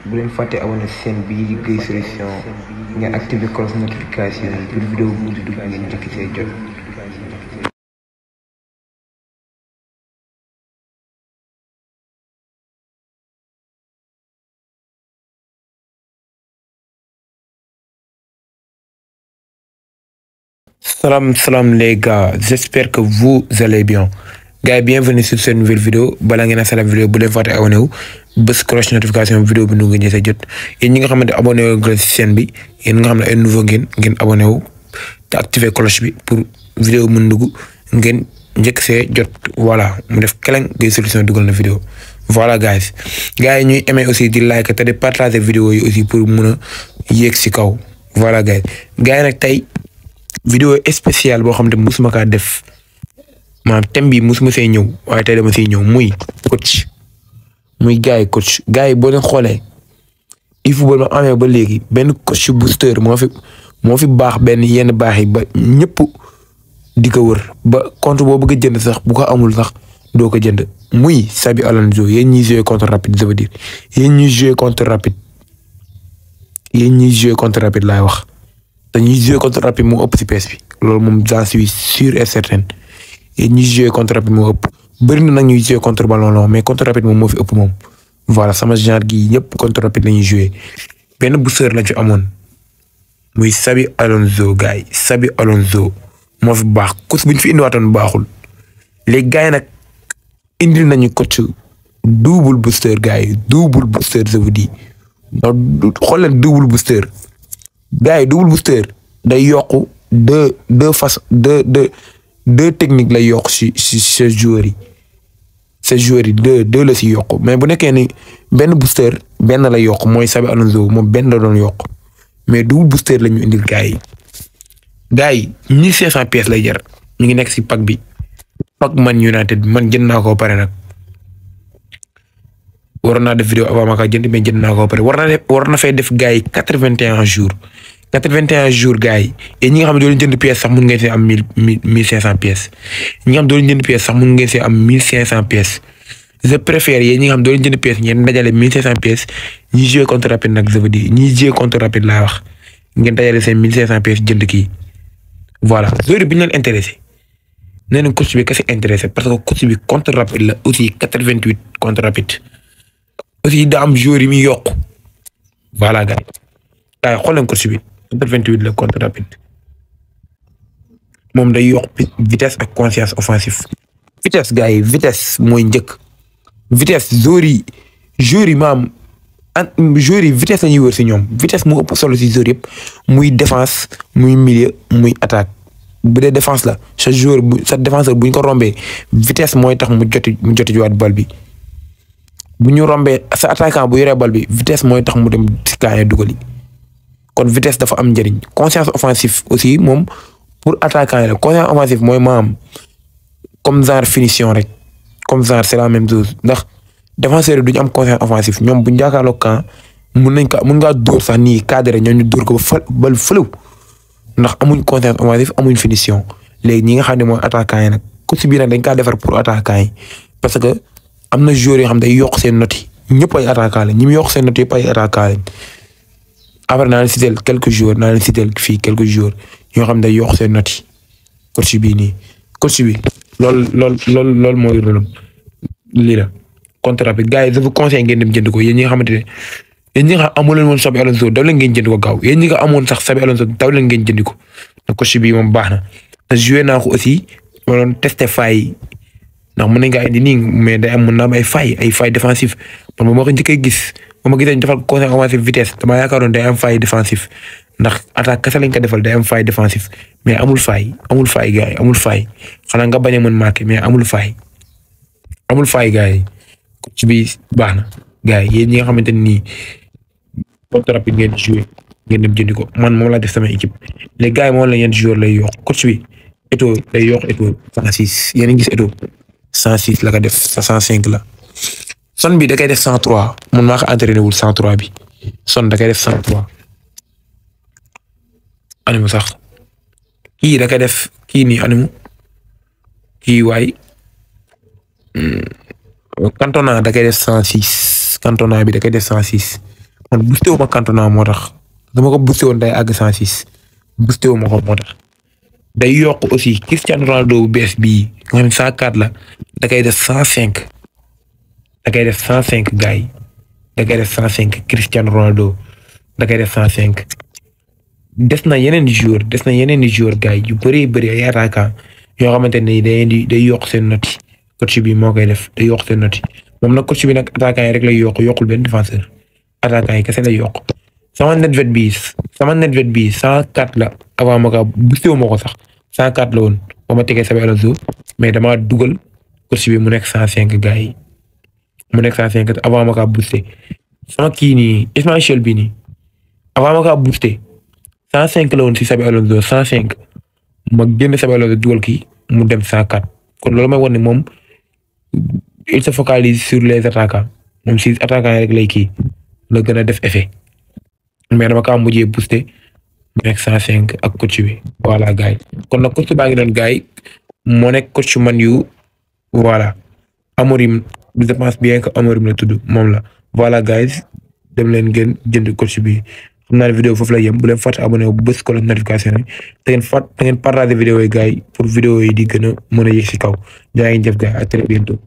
bu leen fàtte abonné chaîne bii di Gueye Solution ngeen activé cloche notification yi pour vidéo bu di dugg ngeen njëkk see jot. Salam les gars, j'espère que vous allez bien. Gars, bienvenue sur cette nouvelle vidéo. Bala ngeen a la vidéo bu leen fàtte abonné wu bës cloche notification vidéo bi nu ngeen see jot. Yéen ñi nga xamante abonné wu ci chaîne bi yéen nga xam ne ay nouveau ngeen abonné wu te activer cloche bi pour vidéo mën dugg ngeen njëkk see jot. Voilà, mu def keleng Gueye Solution dugal na vidéo. Voilà guys yi ñuy aimer aussi di like te di partager vidéo yi aussi pour mën a yéeg si kaw. Voilà gars yi nag tey vidéo spéciale boo xam ne musuma kaa def maanaam thème bi musuma see ñëw waaye tey dama siy ñëw muy coach muy gars yi boo leen xoolee il football ma amee ba léegi benn coach booster moo fi baax benn yenn baax yi ba ñëpp di ko wër ba compte boo bëgg a jënd sax bu ko amul sax doo ko jënd muy Xabi Alonso yéen ñuy jouer contre rapide ça veut dire yéen ñuy jouer contre rapide laay wax. dañuy jouer contre rapide moo ëpp ci PS bi loolu moom j'en suis sûr et certain yéen ñuy jouer contre rapide moo ëpp bëri na nag ñuy jouer contre ballon long mais contre rapide moom moo fi ëpp moom. voilà sama genre gi ñëpp contre rapide la ñuy jouer benn booster lañ fi amoon muy Xabi Alonso gars yi Xabi Alonso moo fi baax coach bu ñu fi indiwaatoon baaxul léegi gars yi nag indil nañu coach double booster gars yi double booster je vous dis non xool leen double booster. gars yi double booster day yokk deux techniques lay yokk si ces joueurs yi deux la si yokk mais bu nekkee ni benn booster benn la yokk mooy Xabi Alonso moom benn la doon yokk mais double booster la ñu indil gars yi 1500 pièces lay jar ñu ngi nekk si pack bi pack Man United man jënd naa ko pare nag waroon naa def vidéo avant ma ka jënd mais jënd naa ko pare war na fay def gars yi 81 jours 81 jours gars yi et ñi nga xam ne doo leen jënd pièce sax mun ngeen see am 1500 pièces ñi nga xam doo leen jënd pièce sax mun ngeen see am 1500 pièces je préfère yéen ñi nga xam doo leen jënd pièce ngeen dajale 1500 pièces ñi jouer contre rapide nag je veux dire ñi jouer contre rapide laa wax ngeen dajale seen 1500 pièces jënd kii voilà joueur bi ñu leen intéressé nee na coach bi kese intéressé parce que coach bi contre rapide la aussi 88 contre rapide aussi daa am joueur yi muy yokk voilà gars yi xool leen coach bi 88 la contre rapide moom day yokk vitesse ak conscience offensive vitesse gars yi vitesse mooy njëkk vitesse joueur yi maam joueur yi vitesse la ñuy wër si ñoom vitesse moo ëpp solo si joueur yëpp muy défense muy milieu muy attaque bu dee défense la sa défenseur bu ñu ko rombee vitesse mooy tax mu joti jiwaat bal bi bu ñu rombee sa attaquant bu yoree bal bi vitesse mooy tax mu dem si kaay dugali kon vitesse dafa am njëriñ conscience offensive aussi moom pour attaquant yi la conscience offensive mooy maam comme genre finition rek comme genre c'est la même chose ndax défenseur yi du ñu am conscience offensive ñoom bu ñu jàkkaarloo camp mun ngaa dóor sax nii cadré ñoom ñu dóor ko ba bal fëlew ndax amuñ conscience offensive amuñ finition léegi ñi nga xam ne mooy attaquant yi nag coach bi nag dañ kaa defar pour attaquant yi parce que am na joueurs yoo xam day yokk seen notes yi ñëpp ay attaquant lañ ñi mu yokk seen notes yëpp ay attaquant lañ après naa leen citer quelques joueurs yoo xam day yokk seen notes yi coach bii nii coach bi loolu mooy rôle lii la contre rapide gars yi je vous conseille ngeen dem jënd ko yéen ñi nga xamante ne yéen ñi nga xam amoo leen woon Xabi Alonso daw leen ngeen jënd ko gaaw yéen ñi nga amoon sax Xabi Alonso daw leen ngeen jënd ko te coach bi moom baax na te joué naa ko aussi ma doon testé failles ndax mën nañ kaa indi nii mais day am mën naa am ay failles défensives man moom moo ko njëkkee gis ba ma gisee ñu defal ko conscience offensive vitesse damaa yaakaaroon day am faille défensive ndax attaque kese lañ ko defal day am faille défensive mais amul faille gars yi amul faille xanaa nga bañ a mën marqué mais amul faille gars yi coach bi baax na gars yi yéen ñi nga xamante ne nii contre rapide ngeen joué ngeen dem jëndi ko man moom laa def sama équipe les gars yi moom la yenn joueur lay yokk coach bi Eto'o lay yokk Eto'o 106 yéen a ngi gis Eto'o 106 la ko def 105 la Son bi da koy def 103 man maa ko entraîné wul 103 bi Son da koy def 103 animu sax kii da koy def kii nii animu kii waay Cantona da koy def 106 Cantona bi da koy def 106 man boosté wu ma Cantona moo tax dama ko boosté woon day àgg 106 boosté wu ma ko moo tax day yokk aussi Cristiano Ronaldo bu bees bii nga xam 104 la da koy def 105 da koy def 105 gars yi da koy def 105 Cristiano Ronaldo da koy def 105 des na yeneen joueur gars yi yu bëri ay attaquant yoo xamante ne day yokk seen note coach bi moo koy def day yokk seen note moom nag coach bi nag attaquant yi rek lay yokkul benn défenseur attaquant yi kese lay yokk sama Nedved bi 104 la avant ma ko boosté wu ma ko sax 104 la woon ba ma tegee Xabi Alonso mais dama dugal coach bi mu nekk 105 gars yi mu nekk 105 avant ma ko boosté sama kii nii Ismaïla bi nii avant ma ko boosté 105 la woon si Xabi Alonso 105 ma génn Xabi Alonso dugal kii mu dem 104 kon loolu may wan ne moom il se focalise sur les attaquants moom si attaquants yi rek lay kii la gën a def effet mais dama kaa mujjee boosté mu nekk 105 ak coach bi voilà gars yi kon nag coach baa ngi doon gars yi moo nekk coach Man U voilà Amorim je pense bien que Amorim la tudd moom la voilà guys dem leen ngeen jënd coach bi xam naa ne vidéo foofu la yem bu leen fàtte abonné wu bës ko la notification yi te ngeen partager vidéo yi gars yi pour vidéo yi di gën a mën a yegg si kaw jaa ngi jëf gars yi à très bientôt